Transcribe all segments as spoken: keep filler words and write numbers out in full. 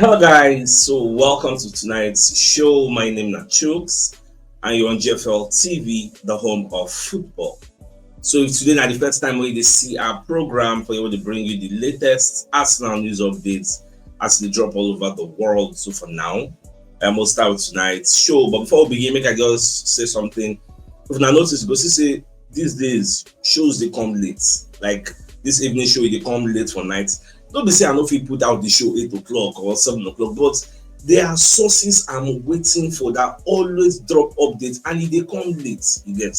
Hello guys, so welcome to tonight's show. My name is Chooks and you're on G F L T V, the home of football. So if today na the first time wey you see our program, for you to bring you the latest Arsenal news updates as they drop all over the world. So for now, I'm gonna start with tonight's show. But before we begin, make I just say something. If you notice, go see say these days shows they come late. Like this evening show, they come late for night. Don't be say I no fit put out the show eight o'clock or seven o'clock, but there are sources I'm waiting for that always drop updates and e dey come late, you get.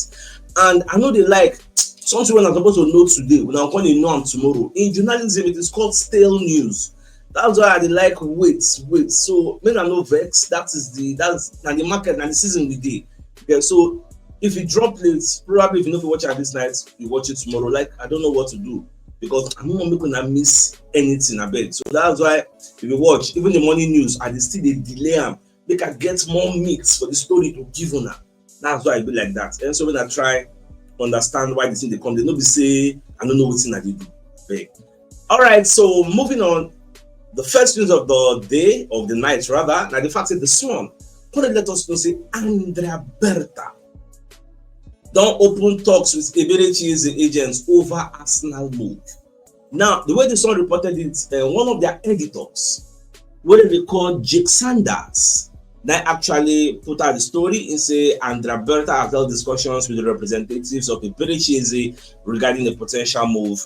And I know they like something when I'm supposed to know today, when I'm going to know I'm tomorrow. In journalism, it is called stale news. That's why I dey like wait, wait. So when I no vex, that is the that's na the market, na the season we dey. Okay, so if you drop late, probably if you no fit watch it this night, you watch it tomorrow. Like I don't know what to do because I don't want make una miss anything. I beg. So that's why if you watch even the morning news, I dey still dey delay am make I get more meat for the story to give una. That's why I be like that. And so when I try understand why the thing they come, they no be say I don't know what thing I dey do. Beg. All right, so moving on. The first news of the day, of the night rather, now the fact that the Sun come let us know say Andrea Berta don open talks with Eberechi Eze agents over Arsenal move. Now, the way the Sun reported it, uh, one of their editors, what they call Jake Sanders, that actually put out the story and say Andrea Berta has held discussions with the representatives of Eberechi Eze regarding the potential move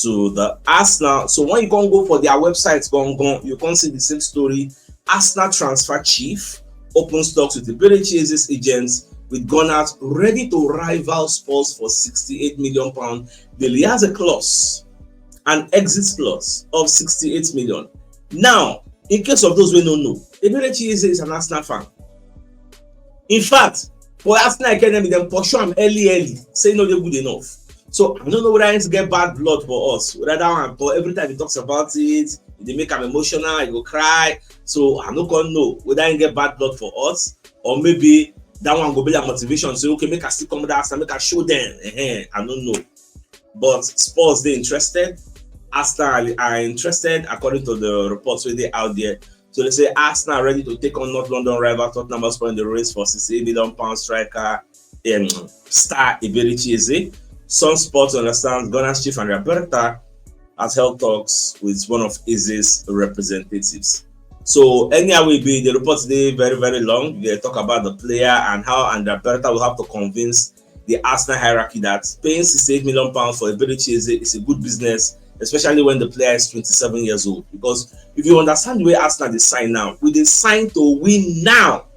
to the Arsenal. So when you can go for their website, go on, go on, you can see the same story. Arsenal transfer chief opens talks with the Eberechi Eze's agents with Gunners ready to rival Spurs for sixty-eight million pound. They has a clause, an exit clause of sixty-eight million. Now, in case of those who don't know, Eberechi Eze is an Arsenal fan. In fact, for Arsenal Academy, dem pursue am early, early, say no dey good enough. So I don't know whether I need to get bad blood for us, whether that one, but every time he talks about it, they make am emotional, he go cry. So I no come know whether I get bad blood for us or maybe that one go be like motivation. So okay, make I still come that Arsenal, make I show them. Eh, I don't know. But Spurs they interested. Arsenal are interested according to the reports where they out there. So they say Arsenal ready to take on North London rival Tottenham Hotspur in the race for sixty-eight million pound striker and star Eberechi Eze. Some sports understand Gunners chief Andrea Berta has held talks with one of Eze's representatives. So anyhow we be the report today very very long. They talk about the player and how Andrea Berta will have to convince the Arsenal hierarchy that paying sixty-eight million pounds for Eberechi Eze is a good business, especially when the player is twenty-seven years old. Because if you understand the way Arsenal they sign now, we they sign to win now.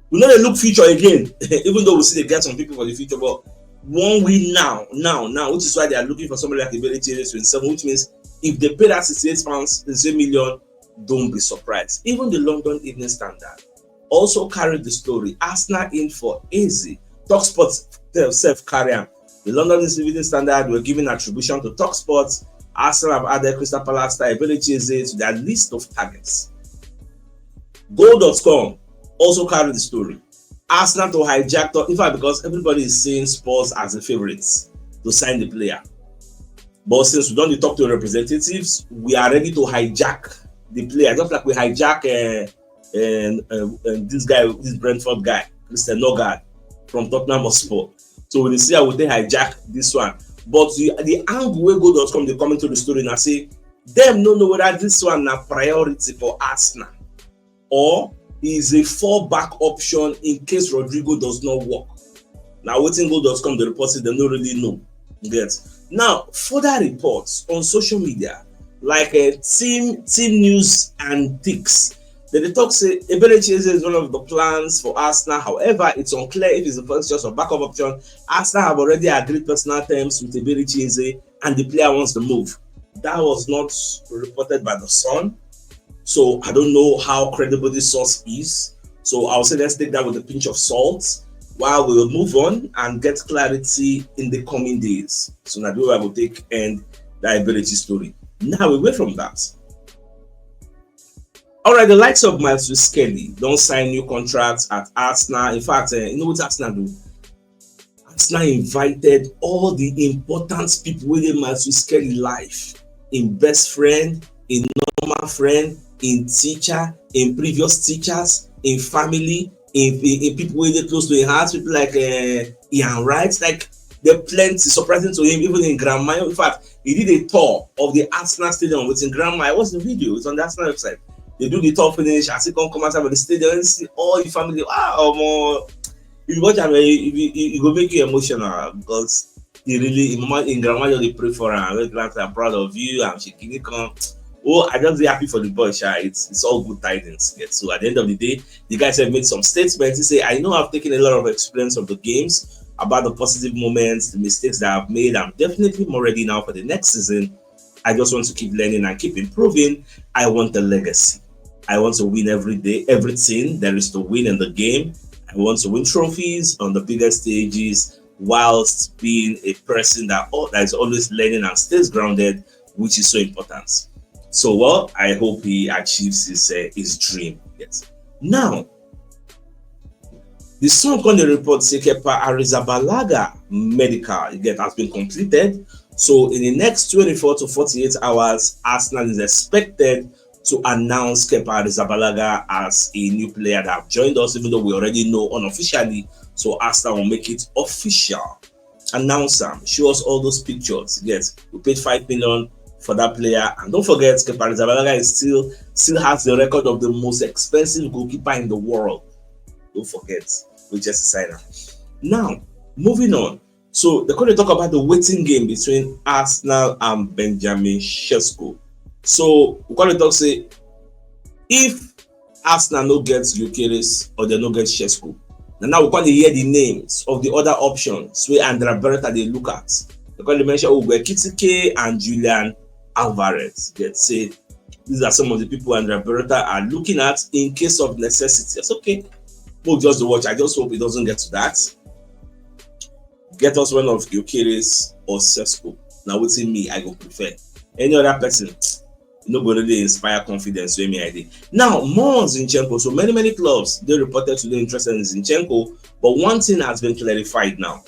We no dey look future again, even though we see they get some people for the future, but one win now, now, now, which is why they are looking for somebody like Eberechi Eze twenty-seven, which means if they pay that sixty-eight pounds, sixty-eight million, don't be surprised. Even the London Evening Standard also carried the story. Arsenal in for Eze. Talksport themselves carry am. The London Evening Standard were giving attribution to Talksport. Arsenal have added Crystal Palace star Eberechi Eze to their list of targets. Goal dot com also carried the story. Arsenal to hijack, in fact, because everybody is seeing Spurs as the favorites to sign the player. But since we don't talk to representatives, we are ready to hijack the player, just like we hijack uh, and, uh, and this guy, this Brentford guy, Christian Nogard from Tottenham Hotspur. So we see how we take hijack this one. But the, the angle where goal dot com they come into the story and I say them no know whether this one na priority for Arsenal or is a fallback option in case Rodrigo does not work. Now waiting goal dot com the report say they no really know. You get now further reports on social media like uh, team team news and ticks. They dey talk say Eberechi Eze is one of the plans for Arsenal. However, it's unclear if it's the first choice or backup option. Arsenal have already agreed personal terms with Eberechi Eze and the player wants to move. That was not reported by the Sun. So I don't know how credible this source is. So I'll say let's take that with a pinch of salt while we will move on and get clarity in the coming days. So now we will take end that Eberechi story. Now away from that. All right, the likes of Miles Skelly don't sign new contracts at Arsenal. In fact, uh, you know what Arsenal do? Arsenal invited all the important people within Miles Skelly life, in best friend, in normal friend, in teacher, in previous teachers, in family, in, in, in people wey dey close to him heart, people like uh, Ian Wright, like there plenty surprising to him, even in grandma. In fact, he did a tour of the Arsenal stadium with him grandma. I watched the video, it's on the Arsenal website. They do the tour finish, as he come come outside of the stadium, and see all the family. Wow, omo, if you watch am, eh, e e- e go make you emotional because he really, him mama, him grandma just dey pray for am. Very glad, I'm proud of you. I'm shaking come. Oh, I just dey happy for the boy, sha. It's it's all good tidings. Yes. So at the end of the day, the guy said made some statements. He said, "I know I've taken a lot of experience of the games about the positive moments, the mistakes that I've made. I'm definitely more ready now for the next season. I just want to keep learning and keep improving. I want a legacy. I want to win every day, everything there is to win in the game. I want to win trophies on the biggest stages whilst being a person that, that is always learning and stays grounded, which is so important." So, well, I hope he achieves his uh, his dream. Yes. Now, the Sun come dey report say Kepa Arrizabalaga medical get has been completed. So in the next twenty-four to forty-eight hours, Arsenal is expected to announce Kepa Arrizabalaga as a new player that have joined us, even though we already know unofficially. So Arsenal will make it official. Announce am, show us all those pictures. Yes, we paid five million for that player, and don't forget, Kepa Arrizabalaga is still still has the record of the most expensive goalkeeper in the world. Don't forget, we just sign am. Now, moving on. So they come dey talk about the waiting game between Arsenal and Benjamin Sesko. So we come dey talk say if Arsenal no get Gyökeres or they no get Sesko, na now we come dey hear the names of the other options wey Andrea Beretta dey look at. They come dey mention Ugo Ekitike and Julian Alvarez. Get say these are some of the people Andrea Beretta are looking at in case of necessity. It's okay. We'll just watch. I just hope it doesn't get to that. Get us one of Gyökeres or Sesko. Now, what's in me, I go prefer. Any other person, no go really inspire confidence wey me I dey. Now, more on Zinchenko. So many, many clubs dey reported to dey interested in Zinchenko, but one thing has been clarified now.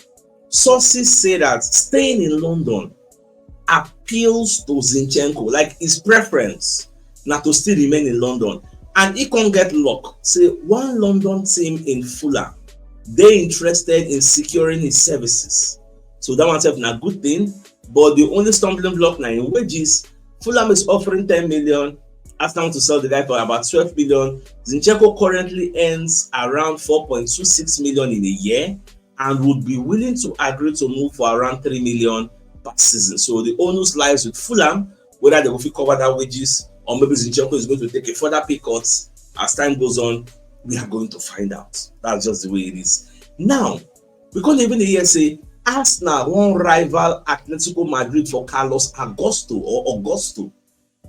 Sources say that staying in London appeals to Zinchenko, like his preference na to still remain in London. And he come get luck say one London team in Fulham dey interested in securing his services. So that one sef na good thing. But the only stumbling block na in wages. Fulham is offering ten million. Arsenal want to sell the guy for about twelve million. Zinchenko currently earns around four point two six million in a year and would be willing to agree to move for around three million per season. So the onus lies with Fulham, whether they will fit cover that wages or maybe Zinchenko is going to take a further pay cut. As time goes on, we are going to find out. That's just the way it is. Now, we come even hear say Arsenal wan rival Atletico Madrid for Carlos Augusto or Augusto.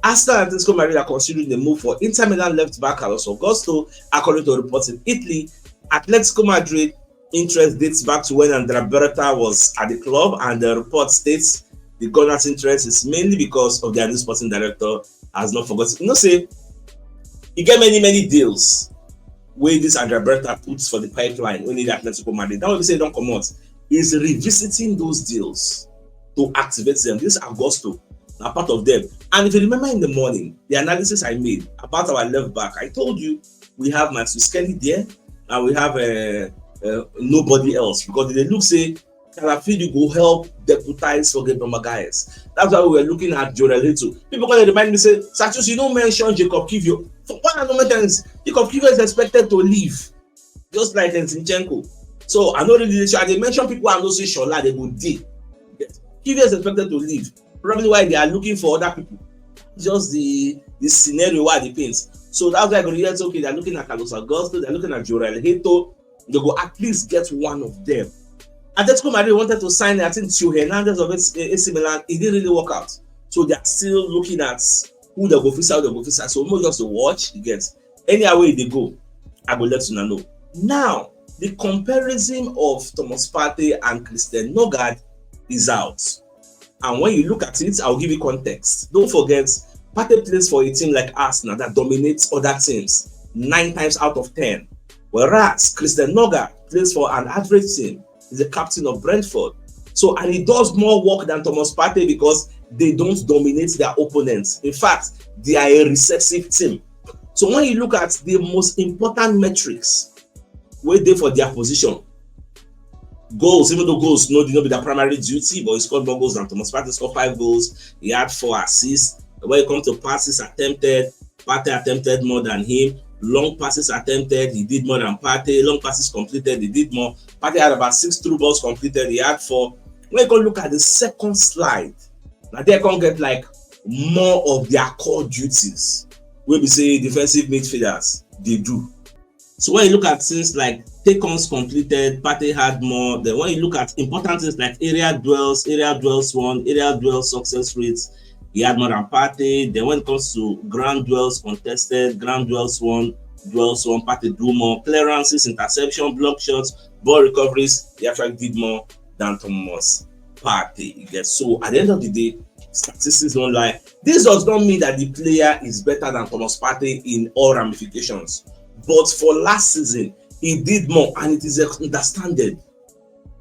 Arsenal and Atletico Madrid are considering the move for Inter Milan left back Carlos Augusto, according to reports in Italy. Atletico Madrid interest dates back to when Andrea Beretta was at the club, and the report states the Gunners' interest is mainly because of their new sporting director has not forgotten. You know, say you get many, many deals where this Andrea Beretta puts for the pipeline, only the Atletico Madrid. That would say don't come out. Is revisiting those deals to activate them. This Augusto, a part of them. And if you remember in the morning, the analysis I made about our left back, I told you we have Maxwell Skelly there, and we have uh, uh, nobody else, because they look say Calafiori go help deputize for Gabriel Magalhaes. That's why we were looking at Joel Hito. People gonna remind me say, Satus, you don't mention Jacob Kivior. For one of the mentions, Jacob Kivior is expected to leave, just like Zinchenko. So I know really sure they mention people I know say Shola they go dey. Kivior is expected to leave. Probably why they are looking for other people. Just the the scenario why they paint. So that's why I go yes, okay, they're looking at Carlos Augusto, they're looking at Joel Hito. They go at least get one of them. Atletico Madrid wanted to sign, I think, Theo Hernandez of AC Milan. It didn't really work out. So they are still looking at who they go fit sell, they go fit sell. So more just to watch, you get. Anyhow way they go, I go let you know. Now, the comparison of Thomas Partey and Christian Nørgaard is out. And when you look at it, I'll give you context. Don't forget, Partey plays for a team like Arsenal that dominates other teams nine times out of ten. Whereas Christian Nørgaard plays for an average team. He's the captain of Brentford. So, and he does more work than Thomas Partey because they don't dominate their opponents. In fact, they are a recessive team. So when you look at the most important metrics wey dey for their position, goals, even though goals no, no be their primary duty, but he scored more goals than Thomas Partey, scored five goals, he had four assists. When it comes to passes attempted, Partey attempted more than him. Long passes attempted, he did more than Partey. Long passes completed, he did more. Partey had about six through balls completed, he had four. When you go look at the second slide, now they can get like more of their core duties wey be say defensive midfielders dey do. So when you look at things like take-ons completed, Partey had more. Then when you look at important things like area duels, area duels won, area duel success rates, he had more than Partey. Then when it comes to ground duels contested, ground duels won, duels won, Partey do more. Clearances, interception, block shots, ball recoveries, he actually did more than Thomas Partey. You get? So at the end of the day, statistics don't lie. This does not mean that the player is better than Thomas Partey in all ramifications. But for last season, he did more, and it is understandable.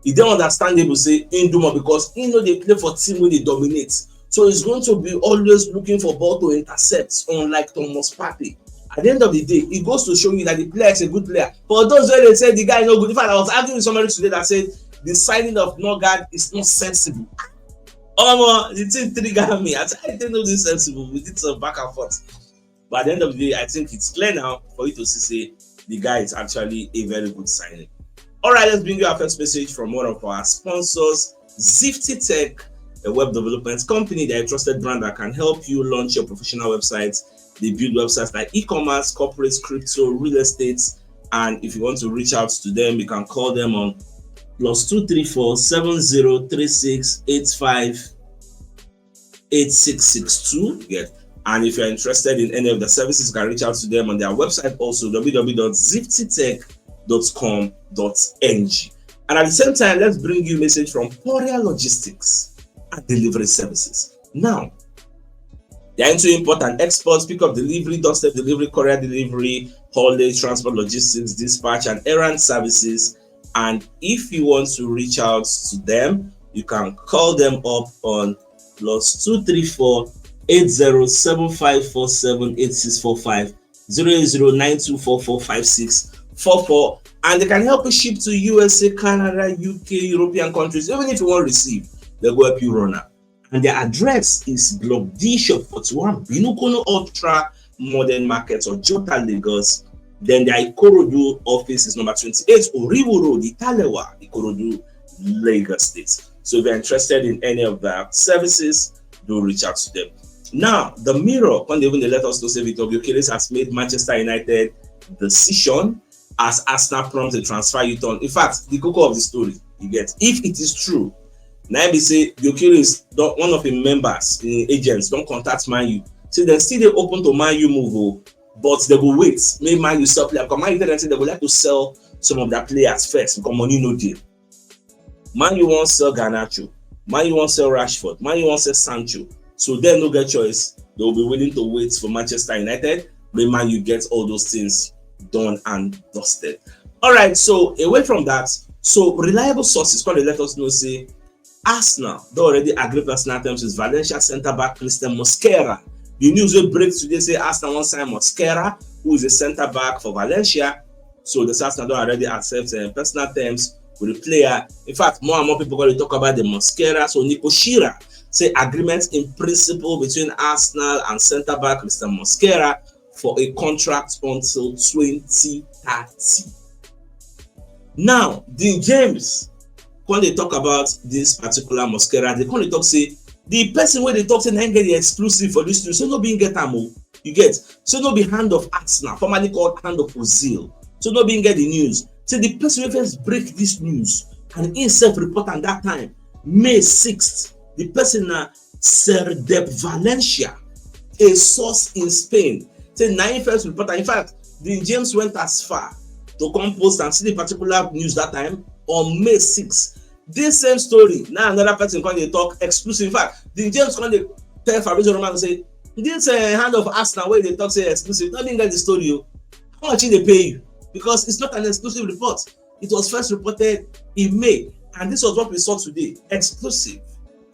E dey understandable say he do more because he no dey play for team wey dey dominate. So he's going to be always looking for ball to intercept, unlike Thomas Partey. At the end of the day, it goes to show you that the player is a good player. For those wey dey say the guy no good, in fact, I was arguing with somebody today that said the signing of Nonga is not sensible. Omo, the thing trigger me. I said, I didn't know this sensible. We did some back and forth. But at the end of the day, I think it's clear now for you to see say the guy is actually a very good signing. All right, let's bring you our first message from one of our sponsors, Zifty Tech, a web development company. They're a trusted brand that can help you launch your professional website. They build websites like e-commerce, corporate, crypto, real estate. And if you want to reach out to them, you can call them on plus two three four seven zero three six eight five eight six six two. Yes. And if you're interested in any of the services, you can reach out to them on their website also, w w w dot ziftytech dot com dot n g. And at the same time, let's bring you a message from Poria Logistics and Delivery Services. Now, they're into import and export, pickup delivery, doorstep delivery, courier delivery, haulage, transport, logistics, dispatch, and errand services. And if you want to reach out to them, you can call them up on plus two three four eight zero seven five four seven eight six four five, zero eight zero nine two four four five six four four. And they can help you ship to U S A, Canada, U K, European countries. Even if you want to receive, they go help you run am. And their address is Block D, Shop forty-one, Binukono Ultra Modern Market, Ojota, Lagos. Then their Ikorodu office is number twenty-eight, Oriwo Road, Italewa, Ikorodu, Lagos State. So if you're interested in any of their services, do reach out to them. Now, the Mirror come dey even dey let us know say Victor Gyökeres has made Manchester United decision as Arsenal prompt a transfer U-turn. In fact, the koko of the story, you get, if it is true, na im be say Gyökeres don, one of im members, im agents don contact Man U. Say dem still dey open to Man U move o, but dem go wait make Man U sell player, because Man U tell dem say dem go like to sell some of their players first because money no dey. Man U wan sell Garnacho, Man U wan sell Rashford, Man U wan sell Sancho. So dem no get choice. They will be willing to wait for Manchester United make Man U get all those things done and dusted. All right, so away from that, so reliable sources come dey let us know say Arsenal don already agree personal terms with Valencia centre back Christian Mosquera. The news wey break today say Arsenal wan sign Mosquera, who is a centre back for Valencia. So the Arsenal don already accept uh, personal terms with the player. In fact, more and more people going to talk about the Mosquera. So Nico Shearer say agreement in principle between Arsenal and centre back Christian Mosquera for a contract until twenty thirty. Now, Dean James, when they talk about this particular Mosquera, they come dey talk say the person wey dey talk say na him get the exclusive for this news, so no be him get am o. You get? So no be Hand of Arsenal, formerly called Hand of Ozil. So no be him get the news. Say the person wey first break this news and himself report am that time, May sixth, the person na Serdep Valencia, a source in Spain. Say na him first report am. In fact, Dean James went as far to come post and see the particular news that time on May sixth. This same story, now another person come dey talk exclusive. In fact, Dean James come dey tell Fabrizio Romano say, this uh, Hand of Arsenal wey dey talk say exclusive, no be him get the story o. How much he dey pay you? Because it's not an exclusive report. It was first reported in May, and this was what we saw today. Exclusive.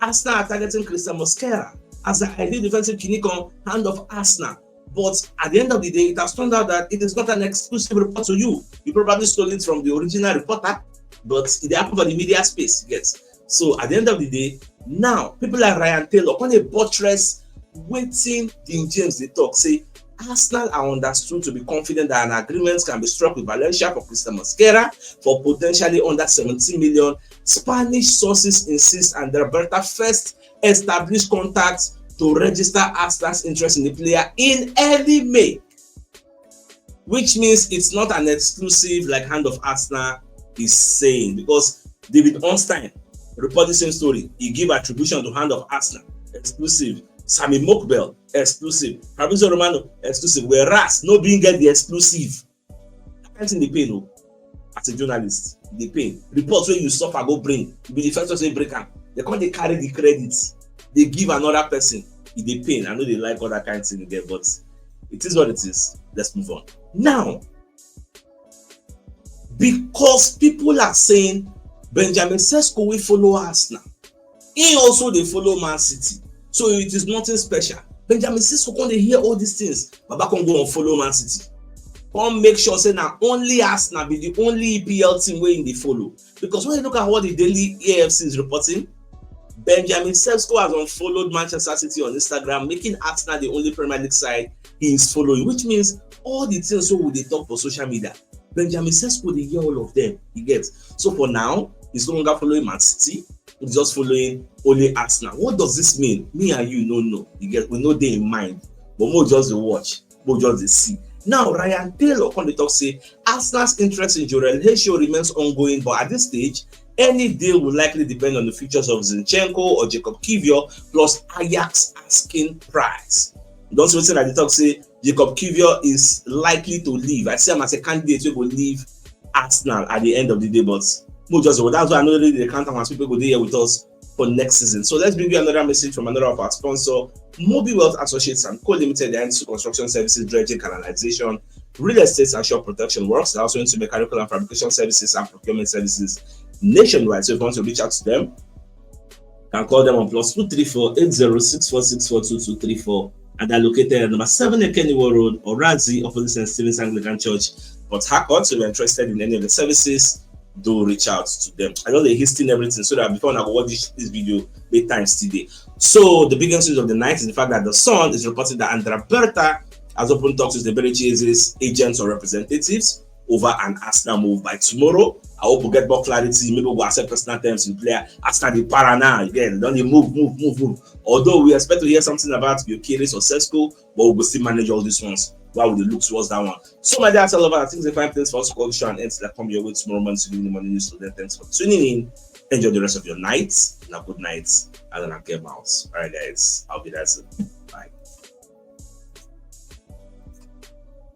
Arsenal are targeting Christian Mosquera as the ideal defensive kinikan, Hand of Arsenal. But at the end of the day, it has turned out that it is not an exclusive report to you. You probably stole it from the original reporter, but it happened for the media space, yes. So at the end of the day, now people like Ryan Taylor come dey buttress wetin Dean James dey talk, say Arsenal are understood to be confident that an agreement can be struck with Valencia for Christian Mosquera for potentially under seventeen million. Spanish sources insist Andrea Berta first establish contacts to register Arsenal's interest in the player in early May, which means it's not an exclusive like Hand of Arsenal is saying, because David Ornstein report the same story. He give attribution to Hand of Arsenal, exclusive. Sami Mokbel, exclusive. Fabrizio Romano, exclusive. Whereas no being get the exclusive. That kind thing dey pain o. As a journalist, e dey pain. Reports wey you suffer go bring, you be the first person wey break am. They come dey carry the credit, they give another person. E dey pain. I no dey like all that kind thing again, but it is what it is. Let's move on. Now, because people are saying Benjamin Sesko will follow Arsenal, he also dey follow Man City. So it is nothing special. Benjamin Sesko come dey hear all these things. Baba come go unfollow Man City. Come make sure say na only Arsenal be the only E P L team wey he dey follow. Because when you look at what the daily A F C is reporting, Benjamin Sesko has unfollowed Manchester City on Instagram, making Arsenal the only Premier League side he is following, which means all the things wey we dey talk for social media, Benjamin Sesko dey hear all of them. You get? So for now, he's no longer following Man City. He's just following only Arsenal. What does this mean? Me and you no know. You get? We no dey in mind. But mo just dey watch. Mo just dey see. Now, Ryan Taylor come dey talk say Arsenal's interest in Jorel Hesho remains ongoing, but at this stage, any deal will likely depend on the futures of Zinchenko or Jacob Kivior plus Ajax asking price. You don see wetin I dey talk say Jacob Kivior is likely to leave. I see am as a candidate wey go leave Arsenal at the end of the day, but mo just, well, that's why I no really dey count am as people go dey here with us for next season. So let's bring you another message from another of our sponsor, Mobi Wealth Associates and Co Limited. They handle construction services, dredging, canalization, real estate, and shore protection works. They also into mechanical and fabrication services and procurement services nationwide. So if you want to reach out to them, you can call them on plus two three four eight zero six four six four two two three four. And they're located at number seven Ekeniwo Road, Orazi, opposite Saint Stephen's Anglican Church, Port Harcourt. So if you're interested in any of the services, do reach out to them. I know they histing everything so that before I go watch this, this video, make time still dey. So the biggest news of the night is the fact that the Sun is reporting that Andrea Berta has opened talks with the Berichi's agents or representatives over an Arsenal move by tomorrow. I hope we get more clarity. Maybe we'll accept personal terms in player. Arsenal dey para now again. Don't they move, move, move, move. Although we expect to hear something about Gyökeres or Sesko, but we will still manage all these ones while we look towards that one. So my dear, all over, I think the fine place for us to call the show and end that come your way tomorrow morning to give you the morning news. So then thanks for tuning in. Enjoy the rest of your night. Now good night. And then I'll get mouse. All right, guys. I'll be there soon. Bye.